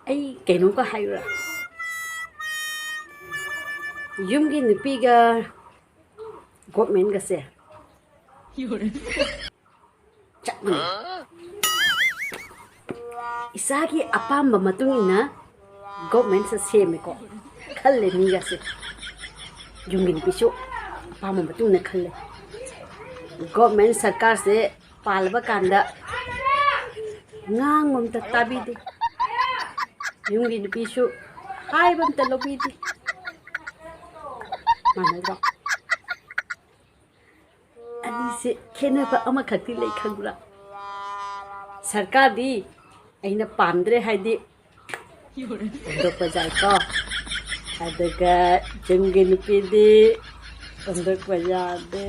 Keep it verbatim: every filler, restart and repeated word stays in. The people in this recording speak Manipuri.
ꯑꯩ ꯀꯩꯅꯣꯝꯒ ꯍꯥꯏꯌꯨꯔꯥ? ꯌꯨꯝꯒꯤ ꯅꯨꯄꯤꯒ ꯒꯣꯔꯃꯦꯟꯒꯁꯦ ꯆꯞ ꯃꯥꯟꯅꯩ꯫ ꯏꯁꯥꯒꯤ ꯑꯄꯥꯝꯕ ꯃꯇꯨꯡ ꯏꯟꯅ ꯒꯣꯔꯃꯦꯟꯁꯦ ꯁꯦꯝꯃꯦꯀꯣ, ꯈꯜꯂꯦ ꯃꯤꯒꯁꯦ꯫ ꯌꯨꯝꯒꯤ ꯅꯨꯄꯤꯁꯨ ꯑꯄꯥꯝꯕ ꯃꯇꯨꯡ ꯏꯟꯅ ꯈꯜꯂꯦ꯫ ꯒꯣꯔꯃꯦꯟ ꯁꯔꯀꯥꯔꯁꯦ ꯄꯥꯜꯂꯕ ꯀꯥꯟꯗ ꯉꯥꯡꯕ ꯑꯝꯇ ꯇꯥꯕꯤꯗꯦ꯫ ꯌꯨꯝꯒꯤ ꯅꯨꯄꯤꯁꯨ ꯍꯥꯏꯕ ꯑꯝꯇ ꯂꯧꯕꯤꯗꯦ꯫ ꯃꯥꯟꯅꯗ꯭ꯔꯣ? ꯑꯅꯤꯁꯦ ꯈꯦꯠꯅꯕ ꯑꯃꯈꯛꯇꯤ ꯂꯩ, ꯈꯪꯕ꯭ꯔꯥ? ꯁꯔꯀꯥꯔꯗꯤ ꯑꯩꯅ ꯄꯥꯝꯗ꯭ꯔꯦ ꯍꯥꯏꯗꯤ ꯍꯨꯟꯗꯣꯛꯄ ꯌꯥꯏꯀꯣ, ꯑꯗꯨꯒ ꯌꯨꯝꯒꯤ ꯅꯨꯄꯤꯗꯤ ꯍꯨꯟꯗꯣꯛꯄ ꯌꯥꯗꯦ꯫